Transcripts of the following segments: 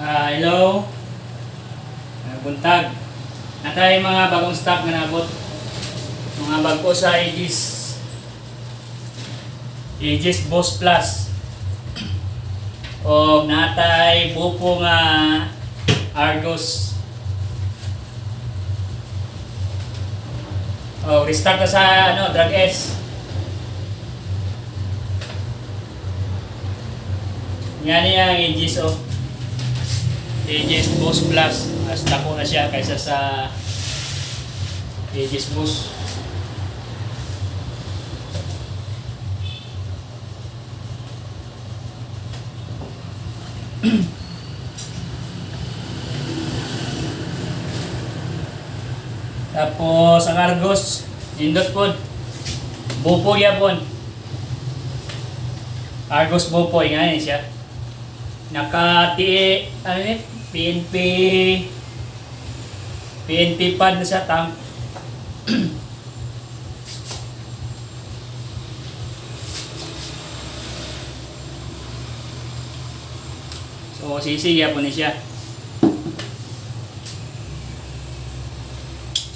Hello. Buntag. Natay mga bagong stock nga nabot. Mga bago sa Aegis. Aegis Boss Plus. O natay buko nga Argos. O restart na sa ano, Drag S. Yan niya ang Aegis, oh. Aegis Boss Plus. Mas dako na siya kaysa sa Aegis Boss. Tapos ang Argos, nindot pod. Bupo gyapon. Argos Bupo nga ni siya. Naka T ano ni PNP PNP pad na siya, tank. So sisi gyapon ni siya.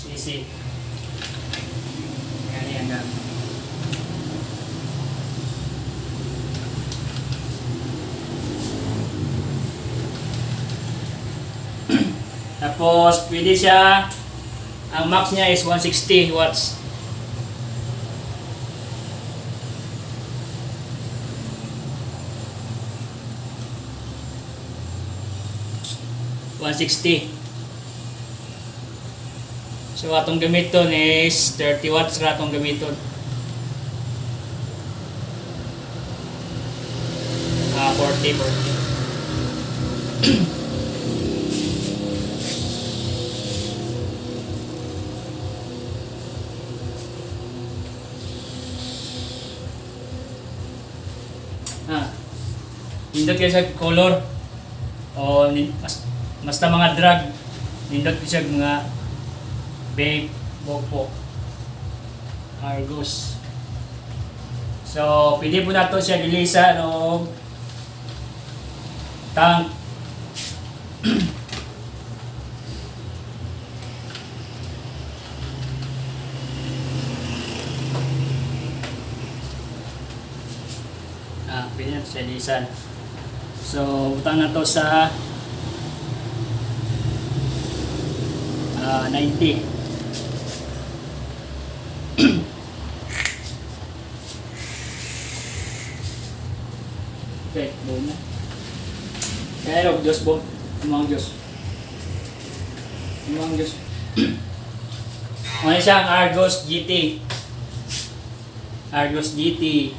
Sisi. Yan yan gamit. Tapos, pwede siya, ang max niya is 160 watts. 160. So, atong gamiton is 30 watts ra atong gamiton. 40, 40. Nindot kayo sa color o basta mga drug, nindot kayo sa mga vape, bopo, Argos. So, pwede po nato siya gilisan og tank. Pwede nato siya gilisan. So, butang na to sa 90. Okay, buo na. Kaya og Diyos bo. Imong Diyos. Imong Diyos. Ano siya ang Argos GT. Argos GT.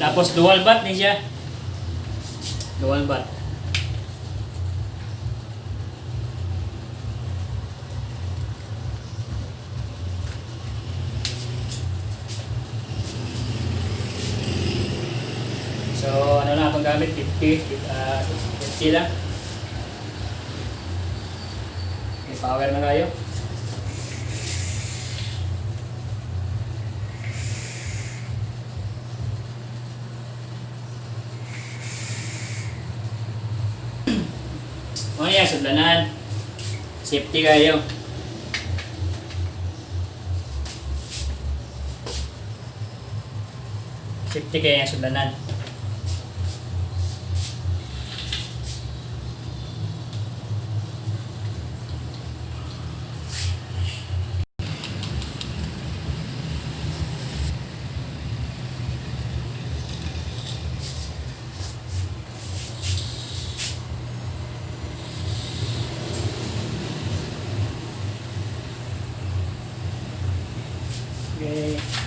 Tapos dual bat ni siya. Dual bat. So, ano na itong gamit? 50, 50 lang. Okay, power na tayo. O yan, sudlanan. Safety kayo. Safety kayo yung sudlanan. Okay.